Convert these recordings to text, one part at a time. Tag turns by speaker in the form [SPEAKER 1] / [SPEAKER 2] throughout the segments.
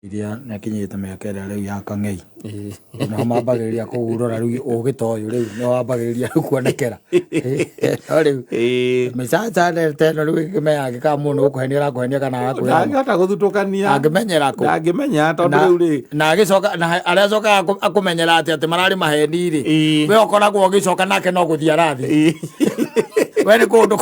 [SPEAKER 1] Iria nĩakinyĩte mĩaka ĩrĩa rĩu ya kang'ei. Nĩho mambagĩrĩria kũhurũra rĩu ũgĩ ta ũyũ rĩu nĩho wambagĩrĩria rĩu kuonekera. No rĩu mĩcaca ta ĩno rĩu ĩkĩmenya angĩkaga mũndũ nĩgũkũhenia arakũhenia kana arakwĩra ma.
[SPEAKER 2] Ndangĩhota gũthutũkania.
[SPEAKER 1] Angĩmenyera kũ?
[SPEAKER 2] Ndangĩmenya tondũ rĩu rĩ.
[SPEAKER 1] Na agĩcoka na arĩa acokaga akũmenyera atĩ atĩ mararĩ maheni rĩ. We ũkoragwo ũgĩcoka nake no gũthiĩ arathiĩ. We nĩ kũndũ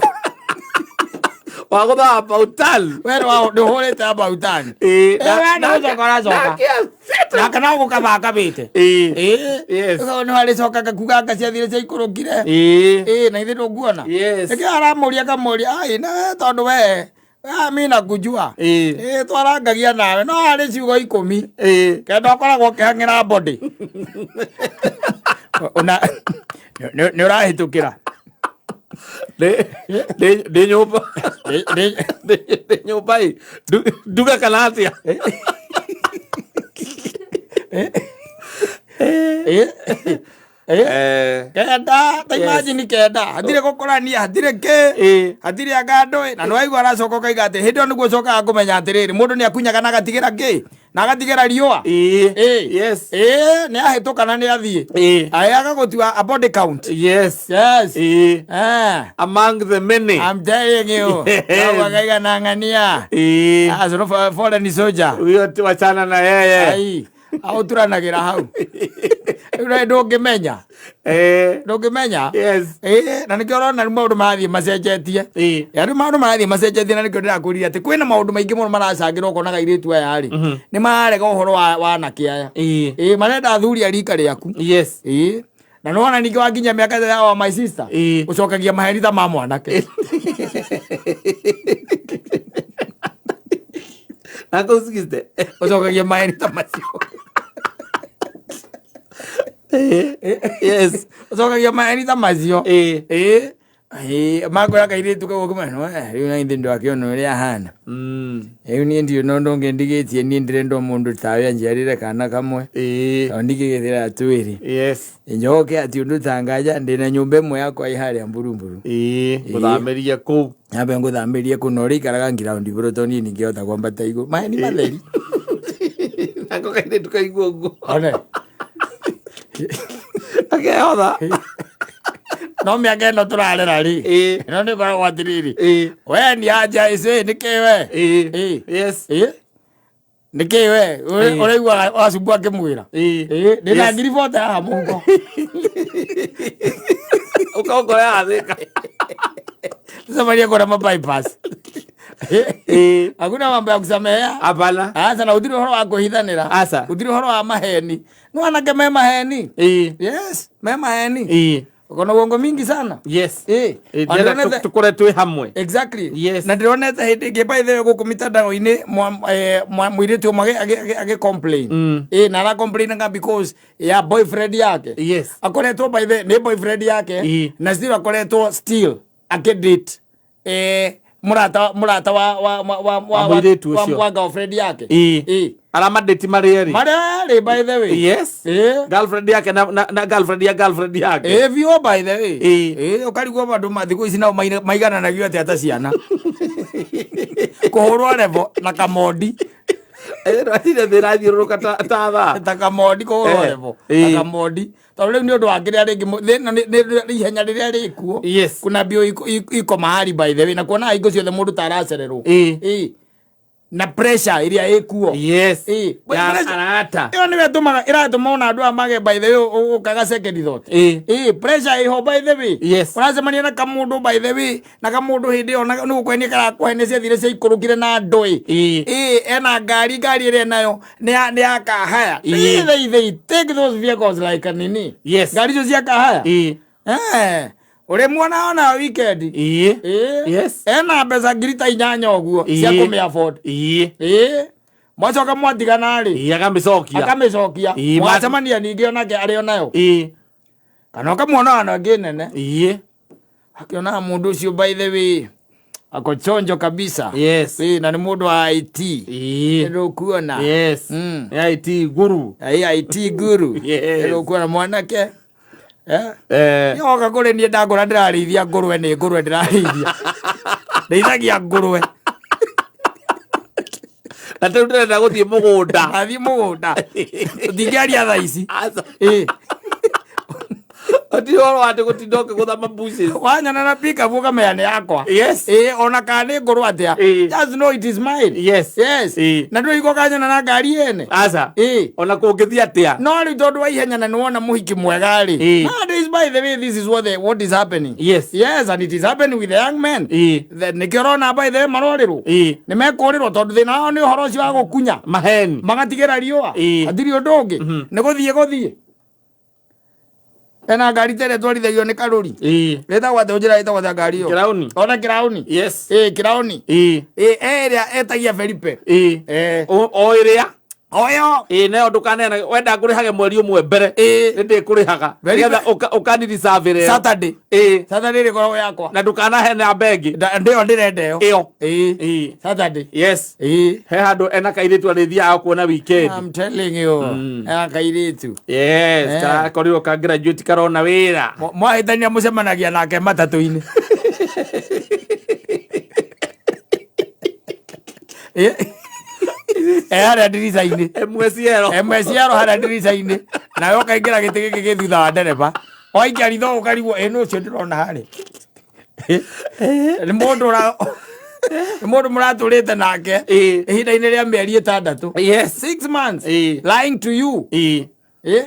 [SPEAKER 2] Wagũtha about time.
[SPEAKER 1] We nĩ ũhũrĩte about time.
[SPEAKER 2] Ĩĩ,
[SPEAKER 1] We nĩ gũcoka ũracoka.
[SPEAKER 2] Nake acete.
[SPEAKER 1] Nake no gũkaba akabĩte.
[SPEAKER 2] Ĩĩ.
[SPEAKER 1] Ĩĩ.
[SPEAKER 2] Yes.
[SPEAKER 1] Nĩ warĩcoka ngakuga anga ciathire ciaikũrũkire.
[SPEAKER 2] Ĩĩ.
[SPEAKER 1] Ĩĩ na ithe ndũnguona.
[SPEAKER 2] Yes.
[SPEAKER 1] Nĩkĩo aramũria akamũria ai na we tondũ we ah, mi nakujua.
[SPEAKER 2] Ĩĩ.
[SPEAKER 1] Ĩĩ twarangagia nawe no harĩ ciugo 10.
[SPEAKER 2] Ĩĩ.
[SPEAKER 1] Kenda ũkoragwo ũkĩhang'ĩra body. Ona nĩ ũrahĩtũkĩra.
[SPEAKER 2] Ndĩ nyũmba. Ndĩ nyũmba ĩ. Nduga kana atĩa?
[SPEAKER 1] Kenda ta imagine kenda hatirĩ gũkũrania hatirĩ kĩ hatirĩ anga ndũĩ na nĩwaigua aracoka ũkaiga atĩ hĩndĩ ĩyo nĩguo ũcokaga kũmenya atĩrĩrĩ mũndũ nĩ akunyaga na agatigĩra kĩ na agatigĩra riũa.
[SPEAKER 2] Ĩĩ. Yes.
[SPEAKER 1] Ĩĩ nĩ ahĩtũka na nĩ athiĩ.
[SPEAKER 2] Ĩĩ.
[SPEAKER 1] Aĩ agagũtua a body count.
[SPEAKER 2] Yes.
[SPEAKER 1] Yes.
[SPEAKER 2] Ĩĩ.
[SPEAKER 1] Eh.
[SPEAKER 2] Among the many.
[SPEAKER 1] I'm telling you.
[SPEAKER 2] Yes.
[SPEAKER 1] Kau na ng'ania.
[SPEAKER 2] Ĩĩ.
[SPEAKER 1] Acio foreign soldier.
[SPEAKER 2] Huyo tu wachana na yeye.
[SPEAKER 1] Ai. Aũturanagĩra hau. Rĩu nawe ndũngĩmenya.
[SPEAKER 2] Eh.
[SPEAKER 1] Ndũngĩmenya.
[SPEAKER 2] Yes.
[SPEAKER 1] Ĩĩ, na nĩkĩo ũrona rĩu maũndũ marathiĩ macenjetie.
[SPEAKER 2] Ĩĩ.
[SPEAKER 1] Ya rĩu maũndũ marathiĩ macenjetie na nĩkĩo ndĩrakwĩrire atĩ kwĩna maũndũ maingĩ mũno maracangĩra ũkonaga airĩtu aya rĩ nĩ mararega ũhoro wa anake aya.
[SPEAKER 2] Ĩĩ.
[SPEAKER 1] Ĩĩ, marenda athuri a rika rĩaku.
[SPEAKER 2] Yes.
[SPEAKER 1] Ĩĩ. Na nĩwona ningĩ wakinya mĩaka ya wa my sister.
[SPEAKER 2] Ĩĩ.
[SPEAKER 1] Ũcokagia maheni ta ma mwanake.
[SPEAKER 2] Na kũu 60.
[SPEAKER 1] Ũcokagia maheni ta macio.
[SPEAKER 2] Yes.
[SPEAKER 1] Ũcokagia maheni ta macio.
[SPEAKER 2] Ĩĩ.
[SPEAKER 1] Ĩĩ. Ĩĩ, makwĩra kairĩtu kau ũkĩmenya, "We, rĩu na ithe ndwakĩona ũrĩa ahana. Rĩu niĩ ndirĩ na ũndũ ũngĩ ndigĩtie niĩ ndĩrenda o mũndũ tawe anjiarĩre kana kamwe.
[SPEAKER 2] Ĩĩ.
[SPEAKER 1] Tondũ ndingĩgĩthĩra twĩrĩ.
[SPEAKER 2] Yes.
[SPEAKER 1] Njoke atĩ ũndũ ta nganja ndĩna nyũmba ĩmwe yakwa ĩ harĩa Mburumburu.
[SPEAKER 2] Ĩĩ. Gũthamĩria kũu.
[SPEAKER 1] Nyambe ngũthamĩrie kũu na ũrĩa ikaraga ground igũrũ tondũ niĩ ningĩhota kwambata igũrũ. Maheni matheri.
[SPEAKER 2] Nako kairĩtu kaigua ũguo.
[SPEAKER 1] One.
[SPEAKER 2] Akehotha.
[SPEAKER 1] No mĩaka ĩno tũrarera rĩ.
[SPEAKER 2] Ĩĩ.
[SPEAKER 1] Ĩno nĩ ĩkoragwo atĩrĩrĩ.
[SPEAKER 2] Ĩĩ.
[SPEAKER 1] We ni anja ĩcĩ nĩkĩ we?
[SPEAKER 2] Ĩĩ.
[SPEAKER 1] Ĩĩ.
[SPEAKER 2] Yes.
[SPEAKER 1] Ĩĩ. Nĩkĩ we?
[SPEAKER 2] Ĩĩ.
[SPEAKER 1] Ũraigua wacumbua akĩmwĩra.
[SPEAKER 2] Ĩĩ.
[SPEAKER 1] Ĩĩ, ndĩna
[SPEAKER 2] Yes.
[SPEAKER 1] ngiri bote haha mũhuko.
[SPEAKER 2] Ũkongora yathĩka.
[SPEAKER 1] Tucemanie kũrĩa ma bypass.
[SPEAKER 2] Ĩĩ.
[SPEAKER 1] Hakuna mambo ya kusamehea.
[SPEAKER 2] Hapana.
[SPEAKER 1] Aca na gũtirĩ ũhoro wa kwĩhithanĩra.
[SPEAKER 2] Aca.
[SPEAKER 1] Gũtirĩ ũhoro wa maheni. No anake me maheni.
[SPEAKER 2] Ĩĩ.
[SPEAKER 1] Yes, me maheni.
[SPEAKER 2] Ĩĩ.
[SPEAKER 1] Uko na uongo mingi sana.
[SPEAKER 2] Yes.
[SPEAKER 1] Ĩĩ.
[SPEAKER 2] Ĩĩ,
[SPEAKER 1] Ona
[SPEAKER 2] ndĩrenda
[SPEAKER 1] ndĩronete-
[SPEAKER 2] tũkore twĩ hamwe.
[SPEAKER 1] Exactly.
[SPEAKER 2] Yes.
[SPEAKER 1] Na ndĩronete hĩndĩ ĩngĩ by the way gũkũ mitandao-inĩ mũirĩtu ũmwe agĩ complain. Ĩĩ na ara complain because ya boyfriend yake.
[SPEAKER 2] Yes.
[SPEAKER 1] Akoretwo by the nĩ boyfriend yake
[SPEAKER 2] Ĩĩ.
[SPEAKER 1] na still akoretwo still akĩdate mũrata wa wa wa wa wa
[SPEAKER 2] mũirĩtu
[SPEAKER 1] wa
[SPEAKER 2] ũcio.
[SPEAKER 1] wa girlfriend yake.
[SPEAKER 2] Ĩĩ.
[SPEAKER 1] Ĩĩ.
[SPEAKER 2] Aramadate marĩ erĩ.
[SPEAKER 1] Marĩa erĩ by the way.
[SPEAKER 2] Yes.
[SPEAKER 1] Ĩĩ.
[SPEAKER 2] Girlfriend yake na girlfriend ya girlfriend yake.
[SPEAKER 1] Ĩĩ biũ by the way.
[SPEAKER 2] Ĩĩ.
[SPEAKER 1] Ĩĩ ũkarigwo andũ ma thikũ ici nao maigananagio atĩa ta ciana. Kũhũrwo level na kamondi.
[SPEAKER 2] Ĩno thĩ ĩrathiũrũrũka ta thaa.
[SPEAKER 1] Ta kamondi kũhũrwo
[SPEAKER 2] Eh,
[SPEAKER 1] level.
[SPEAKER 2] ĩĩ.
[SPEAKER 1] Ta kamondi. Tondũ rĩu nĩ ũndũ wa kĩrĩa rĩngĩ thĩna nĩ ihenya rĩrĩa rĩkuo.
[SPEAKER 2] Yes.
[SPEAKER 1] Kuna mbio iko mahali by the way na kuona hingo ciothe mũndũ ta aracererwo.
[SPEAKER 2] Ĩĩ.
[SPEAKER 1] Ĩĩ. Na pressure ĩrĩa ĩkuo.
[SPEAKER 2] Yes.
[SPEAKER 1] Ĩĩ.
[SPEAKER 2] Ya
[SPEAKER 1] Pressure-
[SPEAKER 2] arata.
[SPEAKER 1] ĩyo nĩyo ĩtũmaga ĩratũma ona andũ aya mage by the way ũkaga second thought.
[SPEAKER 2] Ĩĩ.
[SPEAKER 1] Ĩĩ, pressure ĩho by the way.
[SPEAKER 2] Yes.
[SPEAKER 1] Ũracemania na kamũndũ by the way na kamũndũ hĩndĩ ĩyo nĩ gũkũhenia karakũhenia ciathire ciaikũrũkire na ndũĩ.
[SPEAKER 2] Ĩĩ.
[SPEAKER 1] Ĩĩ, ena ngari ngari ĩrĩa enayo nĩ ya kahaya.
[SPEAKER 2] Ĩĩ.
[SPEAKER 1] They take those vehicles like a nini.
[SPEAKER 2] Yes.
[SPEAKER 1] Ngari icio cia kahaya.
[SPEAKER 2] Ĩĩ.
[SPEAKER 1] Eh, ũrĩ muona ona weekend.
[SPEAKER 2] Ĩĩ.
[SPEAKER 1] Ĩĩ.
[SPEAKER 2] Yes.
[SPEAKER 1] Ena mbeca ngiri ta inyanya ũguo cia
[SPEAKER 2] Ĩĩ.
[SPEAKER 1] kũmĩ afford.
[SPEAKER 2] Ĩĩ.
[SPEAKER 1] Ĩĩ. Mwacoka mwatigana rĩ.
[SPEAKER 2] Ĩĩ akamĩcokia.
[SPEAKER 1] Akamĩcokia.
[SPEAKER 2] Ĩĩ,
[SPEAKER 1] Mwacemania ningĩ onake arĩ onayo.
[SPEAKER 2] Ĩĩ.
[SPEAKER 1] Kana ũkamuona ona ĩngĩ nene.
[SPEAKER 2] Ĩĩ.
[SPEAKER 1] Akĩonaga mũndũ ũcio by the way ako chonjo kabisa.
[SPEAKER 2] Yes.
[SPEAKER 1] Ĩĩ, na nĩ mũndũ wa IT.
[SPEAKER 2] Ĩĩ.
[SPEAKER 1] Nĩũkuona.
[SPEAKER 2] Yes. Nĩ IT guru.
[SPEAKER 1] Ĩĩ, IT guru.
[SPEAKER 2] Yes.
[SPEAKER 1] Nĩũkuona mwanake. Eh?
[SPEAKER 2] Eh.
[SPEAKER 1] Yoka kũrĩ niĩ ndangũra ndĩrarĩithia ngũrwe nĩ ngũrwe ndĩrarĩithia. Ndĩithagia ngũrwe.
[SPEAKER 2] Na rĩu ndĩrenda gũthiĩ mũgũnda.
[SPEAKER 1] Athiĩ mũgũnda, tũtingĩaria thaa ici.
[SPEAKER 2] Aca.
[SPEAKER 1] Ĩ.
[SPEAKER 2] Hatirĩ ũhoro wa atĩ gũtinda ũkĩgũtha mabushes.
[SPEAKER 1] Wanyona na pickup ũkamenya nĩ yakwa.
[SPEAKER 2] Yes.
[SPEAKER 1] Ĩ, ona kana nĩ ngũrũ atĩa.
[SPEAKER 2] Ĩ.
[SPEAKER 1] Just know it is mine.
[SPEAKER 2] Yes.
[SPEAKER 1] Yes.
[SPEAKER 2] Ĩ.
[SPEAKER 1] Na ndũigua ũkanyona na ngari ene.
[SPEAKER 2] Aca.
[SPEAKER 1] Ĩ.
[SPEAKER 2] Ona kũngĩthiĩ atĩa.
[SPEAKER 1] No rĩu tondũ wa ihenya na nĩwona mũhiki mwega rĩ.
[SPEAKER 2] Ĩ.
[SPEAKER 1] Nowadays, by the way, this is what is happening.
[SPEAKER 2] Yes.
[SPEAKER 1] Yes, and it is happening with the young men.
[SPEAKER 2] Ĩ.
[SPEAKER 1] Nĩkĩo ũrona, by the way, marorĩrwo.
[SPEAKER 2] Ĩ.
[SPEAKER 1] Nĩ mekũrĩrwo tondũ thĩna wao nĩ ũhoro ũcio wa gũkunya.
[SPEAKER 2] Maheni.
[SPEAKER 1] Magatigĩra riũa.
[SPEAKER 2] Ĩ.
[SPEAKER 1] Hatirĩ ũndũ ũngĩ. Nĩ gũthiĩ. Ena ngari ta ĩrĩa twarithagio nĩ karũri.
[SPEAKER 2] Ĩ.
[SPEAKER 1] Ĩtagwo atĩa? Ũnjĩra ĩtagwo atĩa ngari ĩyo?
[SPEAKER 2] Kĩrauni.
[SPEAKER 1] Ona kĩrauni.
[SPEAKER 2] Yes.
[SPEAKER 1] Ĩ, kĩrauni.
[SPEAKER 2] Ĩ.
[SPEAKER 1] Ĩ, ĩrĩa etagia Felipe.
[SPEAKER 2] Ĩ.
[SPEAKER 1] Eh.
[SPEAKER 2] O ĩrĩa.
[SPEAKER 1] O ĩyo.
[SPEAKER 2] Ĩ, nayo ndũkaneana wenda ngũrĩhage mweri ũmwe mbere.
[SPEAKER 1] Ĩ.
[SPEAKER 2] Nĩ ndĩkũrĩhaga.
[SPEAKER 1] Very
[SPEAKER 2] Nĩgetha ũkaniriserve ĩyo.
[SPEAKER 1] Saturday.
[SPEAKER 2] Ĩ.
[SPEAKER 1] Saturday ĩrĩkoragwo yakwa.
[SPEAKER 2] Na ndũkanahe namba ĩngĩ.
[SPEAKER 1] Ndĩyo ndĩrenda ĩyo.
[SPEAKER 2] Ĩyo.
[SPEAKER 1] Ĩ.
[SPEAKER 2] Ĩ.
[SPEAKER 1] Saturday.
[SPEAKER 2] Yes.
[SPEAKER 1] Ĩ.
[SPEAKER 2] He handũ ena kairĩtu arĩthiaga kuona weekend.
[SPEAKER 1] I'm telling you. Ena kairĩtu.
[SPEAKER 2] Yes,
[SPEAKER 1] Eh.
[SPEAKER 2] karakorirwo ka graduate karona wĩra.
[SPEAKER 1] Mwahĩtania mũcemanagia nake matatũ-inĩ. Ĩ. E harĩa ndirica-inĩ.
[SPEAKER 2] MSL.
[SPEAKER 1] MSL harĩa ndirica-inĩ. Nawe ũkaingĩra gĩtĩ gĩkĩ gĩ thutha wa ndereba. Waikia ritho ũkarigwo ĩ nũ ũcio ndĩrona harĩa. Nĩ mũndũ ũra nĩ mũndũ mũratũrĩte nake
[SPEAKER 2] Ĩ.
[SPEAKER 1] ihinda-inĩ rĩa mĩeri 6.
[SPEAKER 2] Yes.
[SPEAKER 1] 6 months
[SPEAKER 2] Ĩ.
[SPEAKER 1] lying to you.
[SPEAKER 2] Ĩ.
[SPEAKER 1] Ĩ.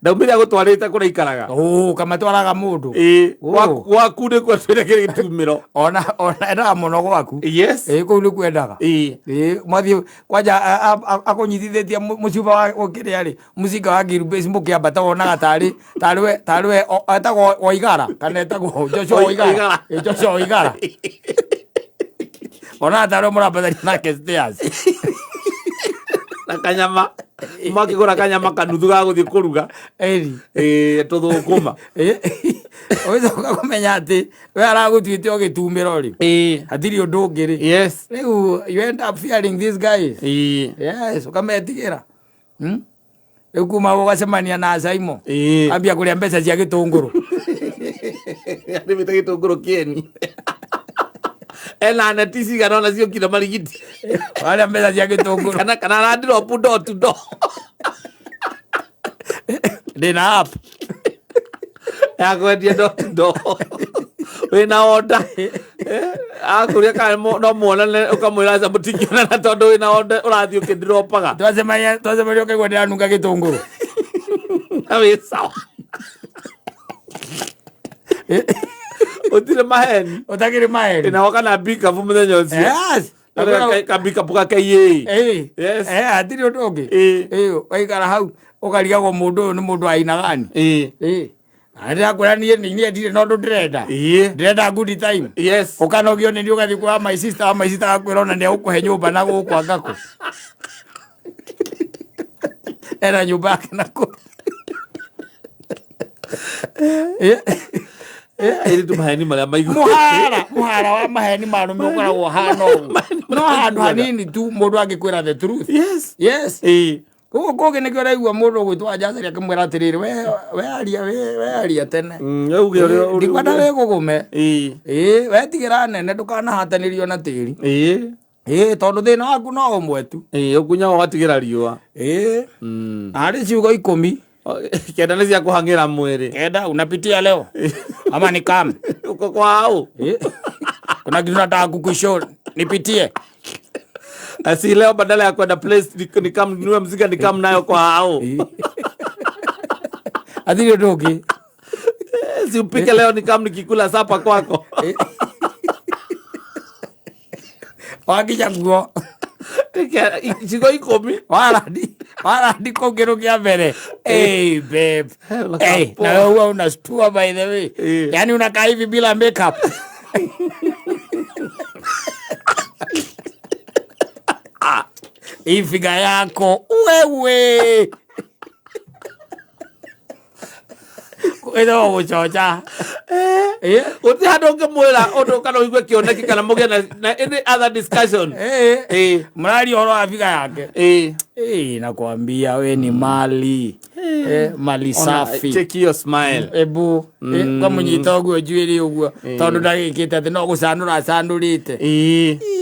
[SPEAKER 2] Ndaumire agũtwarĩte kũrĩa ikaraga.
[SPEAKER 1] Oh, kamatwaraga mũndũ.
[SPEAKER 2] Ĩ.
[SPEAKER 1] Oh.
[SPEAKER 2] Gwaku nĩkuo twĩre kĩrĩ gĩtumĩro.
[SPEAKER 1] Ona endaga mũno gwaku.
[SPEAKER 2] Yes.
[SPEAKER 1] Ĩ, kũu nĩkuo endaga.
[SPEAKER 2] Ĩ.
[SPEAKER 1] Ĩ, mwathiĩ kwanja akũnyitithĩtie mũcuba wa kĩrĩa rĩ, mũcinga wa ngirubĩci, mũkĩambata wonaga tarĩ we etagwo Waigara kana etagwo Joshua Waigara.
[SPEAKER 2] Waigara.
[SPEAKER 1] Ĩ, Joshua Waigara, onaga tarĩ we mũrambatania nake stairs.
[SPEAKER 2] Na kanyama. Makĩgũra kanyama kanuthu ga gũthiĩ kũruga.
[SPEAKER 1] Ĩri.
[SPEAKER 2] Ĩ, tũthũkũma.
[SPEAKER 1] Ũgĩcoka kũmenya atĩ we aragũtuĩte o gĩtumĩro rĩ.
[SPEAKER 2] Ĩ.
[SPEAKER 1] Hatirĩ ũndũ ũngĩ rĩ.
[SPEAKER 2] Yes.
[SPEAKER 1] Rĩu you end up fearing these guys.
[SPEAKER 2] Ĩ.
[SPEAKER 1] Yes, ũkametigĩra. Rĩu kuma ũgacemania na Saimo.
[SPEAKER 2] Ĩ.
[SPEAKER 1] Ambia kũrĩa mbeca cia gĩtũngũrũ.
[SPEAKER 2] Arĩmĩte gĩtũngũrũ kĩeni. Ena neti cigana ona ciokire marigiti.
[SPEAKER 1] Warĩa mbeca cia gĩtũngũrũ.
[SPEAKER 2] Kana arandiropu door to door.
[SPEAKER 1] Ndĩna app.
[SPEAKER 2] Ya kwendia door to door. Wĩna order. Akũria kana no muonane, ũkamwĩra aca mũtingĩonana tondũ wĩna order ũrathiĩ ũkĩndiropaga.
[SPEAKER 1] Twacemania ũkaigua ndĩranunga gĩtũngũrũ.
[SPEAKER 2] Na wĩ sawa. Ũtirĩ maheni.
[SPEAKER 1] Ũtakĩrĩ maheni.
[SPEAKER 2] Na woka na pickup mũthenya ũcio.
[SPEAKER 1] Yes.
[SPEAKER 2] Ka pickup ga KA.
[SPEAKER 1] Ĩ.
[SPEAKER 2] Yes.
[SPEAKER 1] Eh, hatirĩ ũndũ ũngĩ.
[SPEAKER 2] Ĩ.
[SPEAKER 1] Ĩ, waikara hau ũkarigagwo mũndũ ũyũ nĩ mũndũ wa aina gani.
[SPEAKER 2] Ĩ.
[SPEAKER 1] Ĩ. Na ndĩrakwĩra niĩ niĩ ndirĩ na ũndũ ndĩrenda.
[SPEAKER 2] Ĩ.
[SPEAKER 1] Ndĩrenda good time.
[SPEAKER 2] Yes.
[SPEAKER 1] Ũkanogio nĩ niĩ ũgathiĩ kwa my sister, wa my sister agakwĩra ona nĩ egũkũhe nyũmba na gũkũ angakũ. Ena nyũmba yake na kũ. Ĩ.
[SPEAKER 2] Airĩtu maheni marĩa maigua.
[SPEAKER 1] Mũhara wa maheni ma arũme ũkoragwo ũhana ũguo. No handũ hanini tu mũndũ angĩkwĩra the truth.
[SPEAKER 2] Yes.
[SPEAKER 1] Yes.
[SPEAKER 2] Ĩ.
[SPEAKER 1] Koguo kũngĩ nĩkĩo ũraigua mũndũ ũgwĩtwo Anjacari akĩmwĩra atĩrĩrĩ, we aria, we aria tene.
[SPEAKER 2] Uge ũrĩa
[SPEAKER 1] Ndikwenda wĩ gũgũme.
[SPEAKER 2] Ĩ.
[SPEAKER 1] Ĩ, wetigĩra nene ndũkanahatanĩrio na tĩri.
[SPEAKER 2] Ĩ.
[SPEAKER 1] Ĩ, tondũ thĩna waku no ũmwe tu.
[SPEAKER 2] Ĩ, ũkunyaga ũgatigĩra riũa.
[SPEAKER 1] Ĩ, harĩ ciugo 10.
[SPEAKER 2] 9 nĩ cia kũhang'ĩra mwĩrĩ.
[SPEAKER 1] 9 unapitia leo ama ni kam.
[SPEAKER 2] Uko kwao.
[SPEAKER 1] Ĩ. Kuna kitu nataka kukushow, nipitie.
[SPEAKER 2] Asi leo badala ya kwenda place nikam nunue mziga nikam nayo kwa hao.
[SPEAKER 1] Hatirĩ ũndũ ũngĩ.
[SPEAKER 2] Si upike leo nikam nikikula sapa kwako.
[SPEAKER 1] Wakinya guo.
[SPEAKER 2] Ciugo 10.
[SPEAKER 1] Warandi kũngĩrũ kĩa mbere. Hey, babe.
[SPEAKER 2] Unakaa
[SPEAKER 1] Hey,
[SPEAKER 2] poa.
[SPEAKER 1] na wewe huwa unashtua, by the way.
[SPEAKER 2] Eh.
[SPEAKER 1] Yaani unakaa hivi bila makeup. Hii figa yako wewe. Ĩno gũcoca. Eh.
[SPEAKER 2] Gũtirĩ handũ ũngĩmwĩra ũndũ kana ũigue kĩoneki kana mũgĩe na any other discussion.
[SPEAKER 1] Eh.
[SPEAKER 2] Eh.
[SPEAKER 1] Mraria ũhoro wa figa yake.
[SPEAKER 2] Eh.
[SPEAKER 1] Eh, nakwambia we ni mali. Mali safi.
[SPEAKER 2] Check your smile.
[SPEAKER 1] Ebu ukamunyita ũguo njuĩrĩ ũguo tondũ ndagĩkĩte atĩ no gũcanũra acanũrĩte.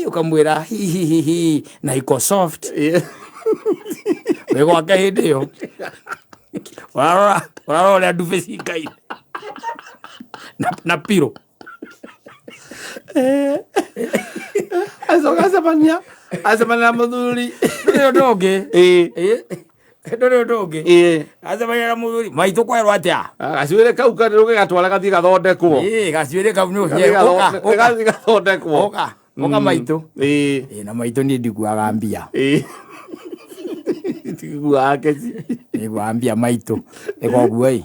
[SPEAKER 1] Ũkamwĩra hihihihi na iko soft. Wĩ gwake hĩndĩ ĩyo ũrarora ũrarora ũrĩa ndube cikaire na piro.
[SPEAKER 2] Acoka acemania acemania na mũthuri.
[SPEAKER 1] Ndũrĩ ũndũ ũngĩ. Ndũrĩ ũndũ ũngĩ. Acemania na mũthuri maitũ kwerwo atĩa.
[SPEAKER 2] Gacuĩrĩ kau gatwara gathiĩ gathondekwo.
[SPEAKER 1] Gacuĩrĩ kau nĩ
[SPEAKER 2] gathiĩ gathondekwo.
[SPEAKER 1] Ũka ũka maitũ. Na maitũ niĩ ndikuaga mbia.
[SPEAKER 2] Ndikuaga keci.
[SPEAKER 1] Ndikuaga mbia maitũ. Ĩkoguo ĩ.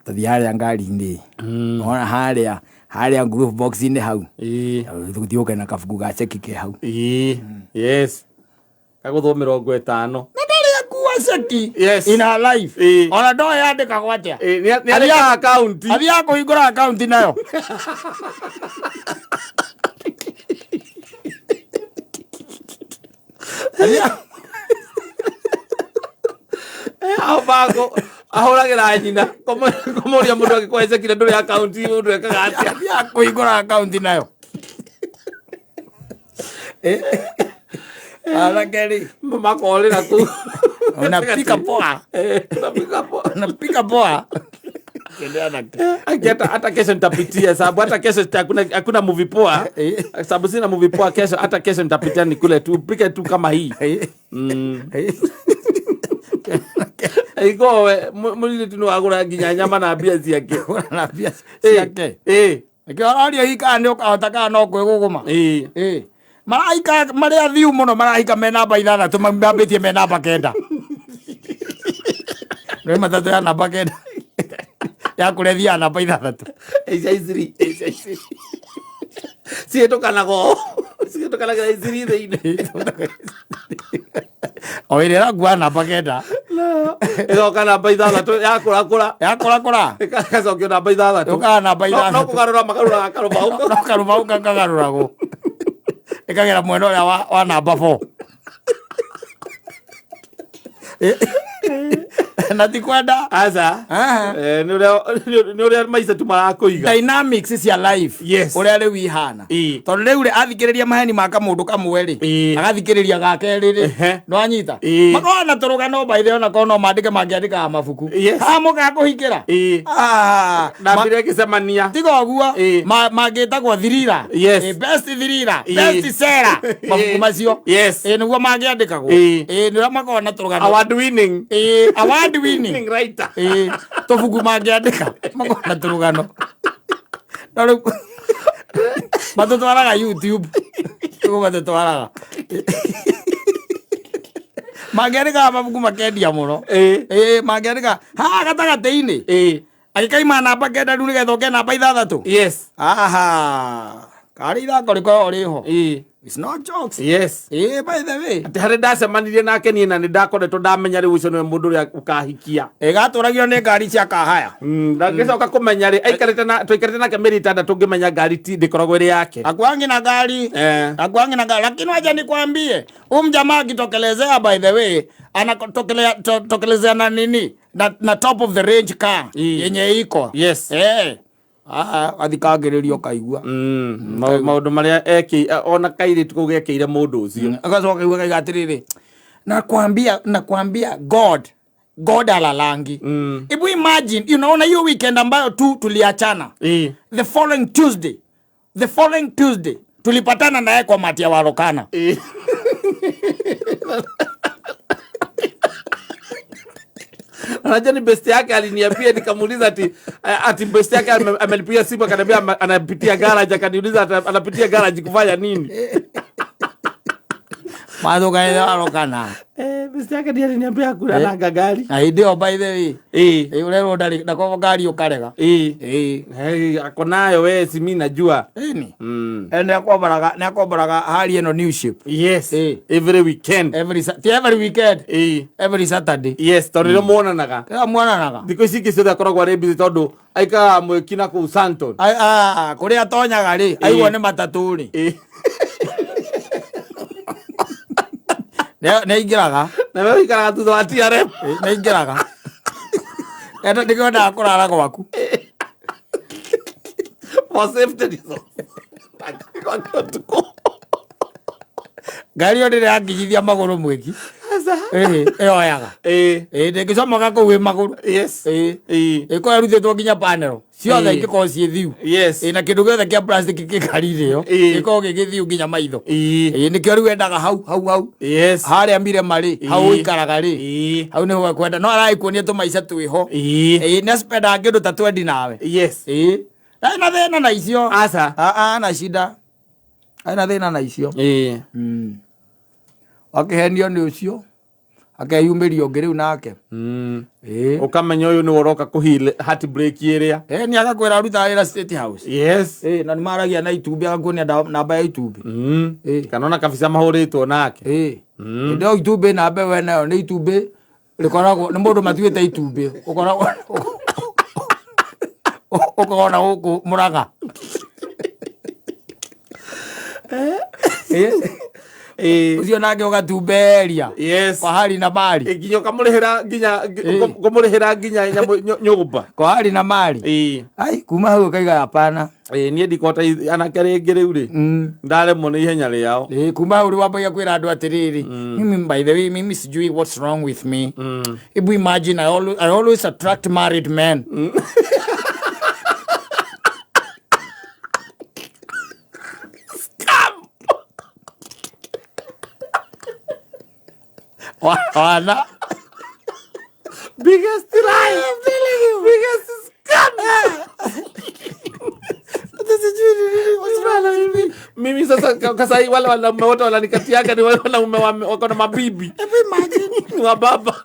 [SPEAKER 1] Tũthiĩ harĩa ngari-inĩ. Ona harĩa harĩa glove box-inĩ hau. Tũthiĩ ũke na kabuku ga ceki ke hau.
[SPEAKER 2] Yes. Kagũthwo 50.
[SPEAKER 1] Na ndarĩ akua ceki.
[SPEAKER 2] Yes.
[SPEAKER 1] In her life. Ona ndoĩ yandĩkagwo atĩa.
[SPEAKER 2] Nĩ andĩkaga akaunti.
[SPEAKER 1] Athiaga kũhingũra akaunti nayo.
[SPEAKER 2] Ahũragĩra nyina kũmũria mũndũ angĩkũhe ceki na ndũrĩ akaunti mũndũ ekaga atĩa.
[SPEAKER 1] Athiaga kũhingũra akaunti nayo. Anake rĩ
[SPEAKER 2] makorĩra kũu.
[SPEAKER 1] Unapika poa.
[SPEAKER 2] Unapika poa.
[SPEAKER 1] Unapika poa.
[SPEAKER 2] Hata kesho nitapitia sababu hata kesho hakuna movie poa. Sababu sina movie poa kesho, hata kesho nitapitia nikule tu upike tu kama hii. Iko mũirĩtu nĩ wagũra nginya nyama na mbia ciake.
[SPEAKER 1] Na mbia ciake. Nĩkĩo aroria hihi kana nĩ ũkahota kana no kwĩgũgũma. Marahika marĩ athiu mũno marahika me namba 6 mambĩtie me namba 9. Nĩ matatũ ya namba 9. Ya kũrĩa thiaga namba 6.
[SPEAKER 2] Icia iciri, icia iciri. Cihetũkanaga cihetũkanagĩra iciri thĩinĩ.
[SPEAKER 1] O ĩrĩa ĩrakua namba 9.
[SPEAKER 2] Ĩgoka namba 6 yakũrakũra.
[SPEAKER 1] Yakũrakũra.
[SPEAKER 2] Ĩgacokio namba 6.
[SPEAKER 1] Ĩũkaga namba 6.
[SPEAKER 2] No kũgarũra magarũraga karũbaũ.
[SPEAKER 1] No karũbaũ kagarũragwo. Ĩkagera mwena ũrĩa wa namba 4. Na ti kwenda.
[SPEAKER 2] Aca. Nĩ ũrĩa maica tu marakũiga.
[SPEAKER 1] Dynamics cia life.
[SPEAKER 2] Yes.
[SPEAKER 1] Ũrĩa rĩu ihana. Tondũ rĩu rĩ athikĩrĩria maheni ma kamũndũ kamwe rĩ. Agathikĩrĩria ga kerĩ rĩ. Nĩwanyita? Makoragwo na tũrũgano by the way onakorwo no mandĩke mangĩandĩkaga mabuku. Haha mũkaga kũhingĩra.
[SPEAKER 2] Ndambire ngĩcemania.
[SPEAKER 1] Tiga ũguo. Mangĩtagwo thriller.
[SPEAKER 2] Yes.
[SPEAKER 1] Best thriller. Best seller. Mabuku macio.
[SPEAKER 2] Yes.
[SPEAKER 1] Nĩguo mangĩandĩkagwo. Nĩ ũrĩa makoragwo na tũrũgano.
[SPEAKER 2] Award winning.
[SPEAKER 1] Award winning.
[SPEAKER 2] Writer.
[SPEAKER 1] Tũbuku mangĩandĩka makoragwo na tũrũgano. No rĩu matũtwaraga YouTube. Nĩguo matũtwaraga. Mangĩandĩkaga mabuku makendia mũno. Mangĩandĩka haha gatagatĩ-inĩ. Agĩkaima namba 9 rĩu nĩgetha ũke namba 6.
[SPEAKER 2] Yes.
[SPEAKER 1] Aha. Karĩ ithako rĩkoragwo rĩho. It's not jokes.
[SPEAKER 2] Yes.
[SPEAKER 1] By the way.
[SPEAKER 2] Atĩ harĩ ndacemanirie nake niĩ na nĩ ndakoretwo ndamenya rĩu ũcio nĩwe mũndũ ũrĩa ũkahikia.
[SPEAKER 1] Ĩgatũragio nĩ ngari cia kahaya.
[SPEAKER 2] Ndagĩcoka kũmenya rĩ, aikarĩte na twaikarĩte nake mĩeri 6 ngĩmenya ngari ti ndĩkoragwo ĩrĩ yake.
[SPEAKER 1] Akuangi na ngari. Akuangi na ngari. Lakini wacha nikwambie, huyu mjamaa akitokelezea by the way, anatokelezea na nini? Na top of the range car yenye iko.
[SPEAKER 2] Yes.
[SPEAKER 1] Athikagĩrĩrio kaigua.
[SPEAKER 2] Maũndũ marĩa ekĩ ona kairĩtu kau gekĩire mũndũ ũcio.
[SPEAKER 1] Agacoka kaigua kaiga atĩrĩrĩ, nakwambia God alalangi. Hebu imagine, unaona hiyo weekend ambayo tu tuliachana. The following Tuesday tulipatana naye kwa mati ya Warokana.
[SPEAKER 2] Unajua ni best yake aliniambia, nikamuuliza ati best yake amenipigia simu akaniambia anapitia garage, akaniuliza anapitia garage kufanya nini.
[SPEAKER 1] Mazo kaenda Warokana.
[SPEAKER 2] Best yake ndiye aliniambia kula na gari.
[SPEAKER 1] Na ndio by the way. Ule roda na kwa gari ukarega.
[SPEAKER 2] Ako nayo wewe, si mimi najua.
[SPEAKER 1] Ni. Nĩ akombaraga hali ĩno new ship.
[SPEAKER 2] Yes. Every weekend.
[SPEAKER 1] Every weekend. Every Saturday.
[SPEAKER 2] Yes, tondũ nĩrĩo muonanaga.
[SPEAKER 1] Nĩrĩo muonanaga.
[SPEAKER 2] Thikũ ici ingĩ ciothe akoragwo arĩ busy tondũ aikaraga mwĩki na kũu Santon.
[SPEAKER 1] Kũrĩa atonyaga rĩ, aigua nĩ matatũ rĩ. Nĩ aingĩraga.
[SPEAKER 2] Na we ũikaraga thutha wa TRM.
[SPEAKER 1] Nĩ ingĩraga enda ndĩkĩendaga kũrara gwaku.
[SPEAKER 2] For safety reasons. Gwake ũtukũ.
[SPEAKER 1] Ngari ĩyo ndĩrĩ yanginyithia magũrũ mwĩki.
[SPEAKER 2] Aca.
[SPEAKER 1] Ĩyoyaga. Ndĩngĩcomoka kũu ĩ magũrũ. Ĩkorwo ĩrutĩtwo nginya panel ciothe, ingĩkorwo ciĩ thiu. Na kĩndũ gĩothe kĩa plastic kĩngari-inĩ ĩyo gĩkorwo gĩgĩthiu nginya maitho. Nĩkĩo rĩu endaga hau hau hau harĩa mirema rĩ, hau ũikaraga rĩ, hau nĩho ekwenda, no aragĩkuonia tũmaica twĩho. Nĩ acipendaga kĩndũ ta twendi nawe. Ndarĩ na thĩna na icio.
[SPEAKER 2] Aca.
[SPEAKER 1] Ah, ah, na shida, arĩ na thĩna na icio. Akĩhenio nĩ ũcio, akeyumĩria ũngĩ rĩu nake.
[SPEAKER 2] Ũkamenya ũyũ nĩwe ũroka kũheal heartbreak ĩrĩa.
[SPEAKER 1] Nĩ agakwĩra arutaga wĩra State House. Na nĩ maragia na itumbĩ, agakuonia namba ya itumbĩ.
[SPEAKER 2] Kana ona kabica mahũrĩtwo nake.
[SPEAKER 1] Hĩndĩ ĩyo itumbĩ namba ĩyo enayo nĩ itumbĩ rĩkoragwo nĩ mũndũ matuĩte itumbĩ, ũkoragwo ũkona gũkũ Mũrang'a. Ũcio nake ũgatumberia kwa hali na mali.
[SPEAKER 2] Nginya ũkamũrĩhĩra nginya ũkamũrĩhĩra nginya nyamũ nyũmba.
[SPEAKER 1] Kwa hali na mali. Ai, kuma hau ũkaiga hapana.
[SPEAKER 2] Niĩ ndikũhota anake rĩngĩ rĩu rĩ. Ndaremwo nĩ ihenya rĩao.
[SPEAKER 1] Kuma hau rĩu wambagia kwĩra andũ atĩrĩrĩ, mimi, by the way, mimi sijui what's wrong with me. Hebu imagine, I always attract married men.
[SPEAKER 2] Scam.
[SPEAKER 1] Wana.
[SPEAKER 2] Biggest lie. Biggest scam. Mimi sasa sasa hii wale wanaume wote wananikatiaga ni wale wanaume wako na mabibi.
[SPEAKER 1] Hebu imagine.
[SPEAKER 2] Ni wababa.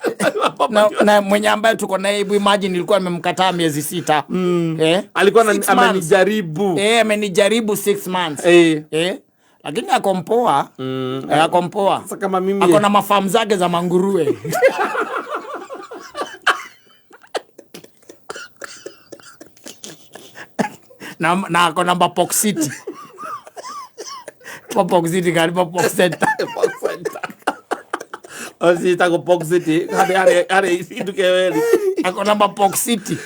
[SPEAKER 2] Wababa.
[SPEAKER 1] Na mwenye ambaye tuko naye, hebu imagine, nilikuwa nimemkataa miezi 6.
[SPEAKER 2] Alikuwa
[SPEAKER 1] 6 months.
[SPEAKER 2] Amenijaribu.
[SPEAKER 1] Amenijaribu 6 months. Lakini akompoa. Akompoa.
[SPEAKER 2] Sasa kama mimi
[SPEAKER 1] Ako na mafamu zake za manguruwe. Na ako na Mapok City. Mapok City karibu Mapok Center.
[SPEAKER 2] Pok Center. Ociĩtagwo Pok City harĩ harĩ Iduke weri.
[SPEAKER 1] Ako na Mapok City.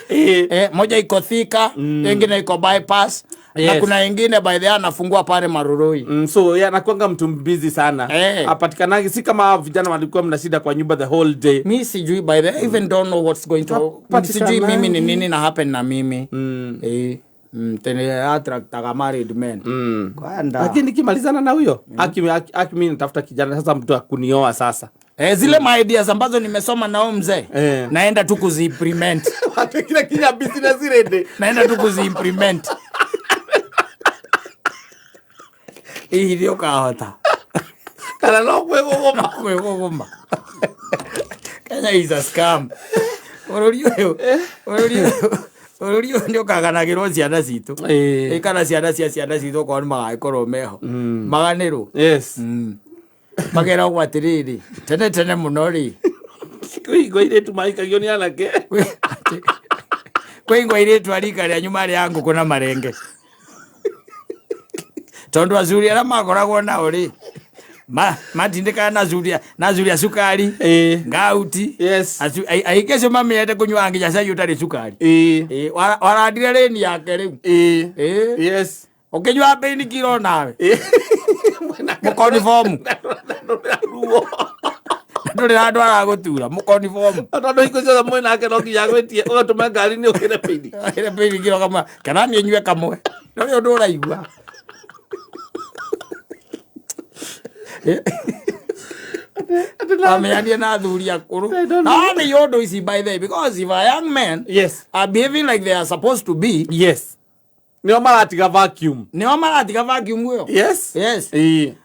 [SPEAKER 1] Moja iko Thika, ingine iko Bypass. Na kuna ingine, by the way, anafungua pale Marurui.
[SPEAKER 2] So yeah, anakuanga mtu busy sana. Apatikanagi, si kama hao vijana walikuwa mna shida kwa nyumba the whole day.
[SPEAKER 1] Mi sijui, by the way, I even don't know what's going to, sijui mimi ni nini na happen na mimi. Tena attractaga married men. Kwanda.
[SPEAKER 2] Lakini nikimalizana na huyo, aki mimi natafuta kijana sasa, mtu akunioa sasa.
[SPEAKER 1] Zile ma ideas ambazo nimesoma nao mzee, naenda tu kuziimplement.
[SPEAKER 2] Wate kila kinya business ready.
[SPEAKER 1] Naenda tu kuziimplement. Hihi nĩ ũkahota.
[SPEAKER 2] Kana no kwĩgũgũma.
[SPEAKER 1] Kwĩgũgũma. Kenya is a scam. Bũrũri ũyũ nĩ ũkaganagĩrwo ciana citũ. Kana ciana cia ciana citũ okorwo nĩ magagĩkorwo meho. Maganĩrwo. Makeragwo atĩrĩrĩ, tene tene mũno rĩ,
[SPEAKER 2] Kwĩ airĩtu mahikagio nĩ anake.
[SPEAKER 1] Kwĩ airĩtu a rika rĩanyu marĩ a ngũkũ na marenge, tondũ acuri arĩa makoragwo nao rĩ, matindĩkaga na curia cukari, ngauti. Aingĩ acio mamenyete kũnyuaga nginya cai ũtarĩ cukari. Warandire rĩni yake rĩu. Ũkĩnyua painkiller nawe mũkonibomu.
[SPEAKER 2] Ruo.
[SPEAKER 1] Ndũrĩ handũ aragũtura mũkonibomu.
[SPEAKER 2] Tondũ hingo ciothe mwĩ nake no nginya agwĩtie ũgatũma ngari nĩ ũkĩre pain.
[SPEAKER 1] Ĩre painkiller kamwe kana niĩ nyue kamwe, no nĩ ũndũ ũraigua. Amenyanie na athuri akũrũ.
[SPEAKER 2] I don't
[SPEAKER 1] Na nĩ ũndũ ici, by the way, because if a young man are behaving like they are supposed to be,
[SPEAKER 2] Nĩo maratiga vacuum.
[SPEAKER 1] Nĩo maratiga vacuum ĩyo.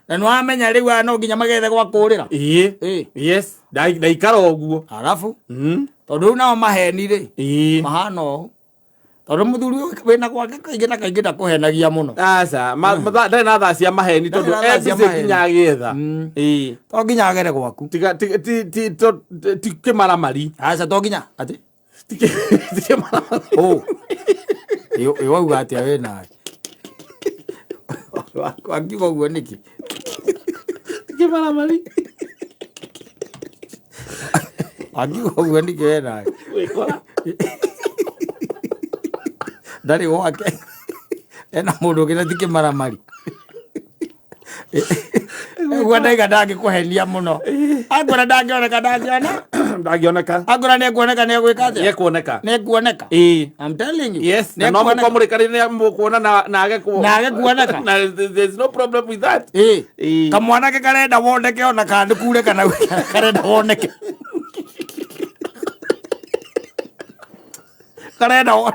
[SPEAKER 1] Na nĩ wamenya rĩu aya no nginya magethe gwa kũrĩra.
[SPEAKER 2] Yes. Ndaikara ũguo.
[SPEAKER 1] Arabu tondũ rĩu nao maheni rĩ, mahana ũũ, tondũ mũthuri ũyũ wĩna gwake kaingĩ na kaingĩ ndakũhenagia mũno.
[SPEAKER 2] Aca, ndarĩ na thaa cia maheni tondũ
[SPEAKER 1] Ndarĩ na thaa cia
[SPEAKER 2] e busy
[SPEAKER 1] maheni.
[SPEAKER 2] nginya agĩetha.
[SPEAKER 1] To nginya agere gwaku.
[SPEAKER 2] Tiga ti kĩmaramari.
[SPEAKER 1] Aca, to nginya atĩ
[SPEAKER 2] Ti kĩmaramari.
[SPEAKER 1] Ũ ĩ wauga atĩa wĩ nawe wakiuga ũguo nĩkĩ?
[SPEAKER 2] Ti kĩmaramari.
[SPEAKER 1] Angiuga ũguo nĩkĩ we nawe?
[SPEAKER 2] Gwĩkora.
[SPEAKER 1] Ndarĩ gwake, ena mũndũ ũngĩ na ti kĩmaramari. Ũguo ndaiga ndangĩkũhenia mũno. Angora ndangĩoneka, ndangĩona.
[SPEAKER 2] Ndangĩoneka.
[SPEAKER 1] Angora nĩekuoneka, nĩegwĩka atĩa?
[SPEAKER 2] Nĩekuoneka.
[SPEAKER 1] Nĩekuoneka.
[SPEAKER 2] Ĩĩ.
[SPEAKER 1] I'm telling you.
[SPEAKER 2] Yes, na no
[SPEAKER 1] Nĩekuoneka.
[SPEAKER 2] mũkorwo mũrĩkanĩire nĩ mũkuona na age
[SPEAKER 1] Na age kuoneka.
[SPEAKER 2] Na there's no problem with that.
[SPEAKER 1] Ĩĩ.
[SPEAKER 2] Ĩĩ.
[SPEAKER 1] Kamwanake karenda woneke ona kana nĩ kure kana karenda woneke. Karenda woneke.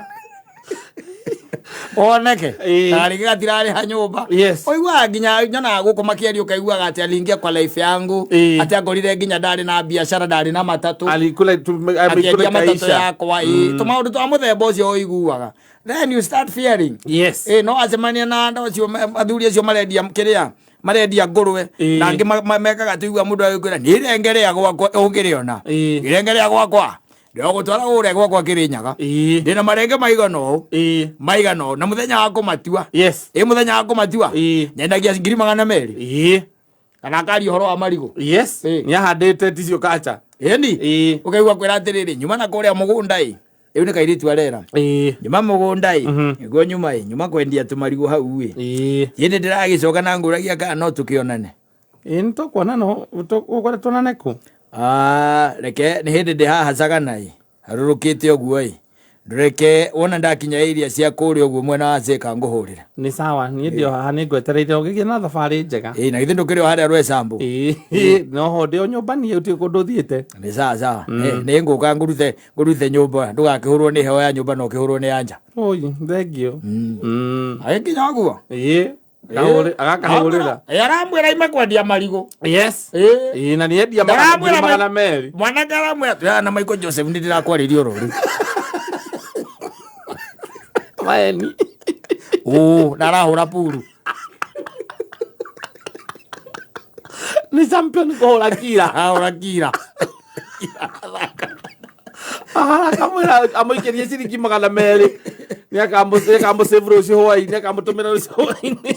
[SPEAKER 2] Ĩĩ.
[SPEAKER 1] Na rĩngĩ gatirarĩha nyũmba.
[SPEAKER 2] Yes.
[SPEAKER 1] Ũiguaga nginya nyonaga gũkũ makĩaria, ũkaiguaga atĩ aliingia kwa life yangu.
[SPEAKER 2] Ĩĩ.
[SPEAKER 1] Atĩ angorire nginya ndarĩ na biacara, ndarĩ na matatũ.
[SPEAKER 2] Alikula tu amekula
[SPEAKER 1] Akĩendia matatũ
[SPEAKER 2] kaisha.
[SPEAKER 1] yakwa. Ĩĩ. Tũmaũndũ twa mũthemba ũcio ũiguaga. Then you start fearing.
[SPEAKER 2] Yes.
[SPEAKER 1] Ĩ no acemania na andũ acio athuri acio marendia kĩrĩa marendia ngũrwe.
[SPEAKER 2] Ĩĩ.
[SPEAKER 1] Na angĩ mekaga tũigua mũndũ agĩkwĩra nĩ irenge rĩa gwakwa ũngĩrĩona.
[SPEAKER 2] Ĩĩ.
[SPEAKER 1] Irenge rĩa gwakwa ndĩragũtwara ũrĩa gwakwa Kĩrĩnyaga.
[SPEAKER 2] Ĩĩ.
[SPEAKER 1] Ndĩna marenge maigana ũũ,
[SPEAKER 2] Ĩĩ.
[SPEAKER 1] maigana ũũ, na mũthenya wa kũmatua,
[SPEAKER 2] Yes.
[SPEAKER 1] ĩ mũthenya wa kũmatua,
[SPEAKER 2] Ĩĩ.
[SPEAKER 1] nyendagia 200,000.
[SPEAKER 2] Ĩĩ.
[SPEAKER 1] Kana akaria ũhoro wa marigũ.
[SPEAKER 2] Yes.
[SPEAKER 1] Ĩĩ.
[SPEAKER 2] Nĩahandĩte ticio kacha.
[SPEAKER 1] Ĩni.
[SPEAKER 2] Ĩĩ.
[SPEAKER 1] Ũkaigua kwĩra atĩrĩrĩ, nyuma na kũrĩa mũgũnda ĩ, rĩu nĩ kairĩtu arera,
[SPEAKER 2] Ĩĩ.
[SPEAKER 1] nyuma mũgũnda ĩ, nĩguo nyuma ĩ, nyuma kwendia tũmarigũ hau ĩ.
[SPEAKER 2] Ĩĩ.
[SPEAKER 1] Hĩndĩ ndĩragĩcoka na ngũragia kana no tũkĩonane.
[SPEAKER 2] Ĩĩ, nĩtũkuona no ũkwenda tuonane kũ?
[SPEAKER 1] Ah, reke nĩ hĩndĩ ndĩ haha Sagana ĩ, harũrũkĩte ũguo ĩ, ndũreke wona ndakinya area cia kũrĩa ũguo mwena wa Thika ngũhũrĩra.
[SPEAKER 2] Nĩ sawa, niĩ ndĩ o haha nĩ ngwetereire ũgĩgĩe na thabarĩ njega.
[SPEAKER 1] Ĩ na githĩ ndũkĩrĩ o harĩa Rwecambu?
[SPEAKER 2] Ĩĩ, noho ndĩ o nyũmba niĩ gũtirĩ kũndũ thiĩte.
[SPEAKER 1] Nĩ sawa sawa. Nĩ ngũka ngũrute nyũmba, ndũgakĩhũrwo nĩ heho ya nyũmba na ũkĩhũrwo nĩ ya nja.
[SPEAKER 2] Oi, thengio.
[SPEAKER 1] Agĩkinya ũguo.
[SPEAKER 2] Ĩĩ. Agakahũrĩra.
[SPEAKER 1] Ĩ aramwĩra ime kwendia marigũ.
[SPEAKER 2] Yes.
[SPEAKER 1] Ĩ.
[SPEAKER 2] Ĩĩ, na nĩendia
[SPEAKER 1] Ndaramwĩra
[SPEAKER 2] 200,000.
[SPEAKER 1] Mwanake aramwĩra twĩhaha na Michael Joseph nĩ ndĩrakwarĩria oro rĩu.
[SPEAKER 2] Maeni.
[SPEAKER 1] Ũ, na arahũra puru.
[SPEAKER 2] Nĩ champion kũhũra kira.
[SPEAKER 1] Arahũra kira.
[SPEAKER 2] Akamwĩra amũikĩrie ciringi 200. Nĩakamũsave rũciũ hwaĩ-inĩ, akamũtũmĩra rũciũ hwaĩ-inĩ.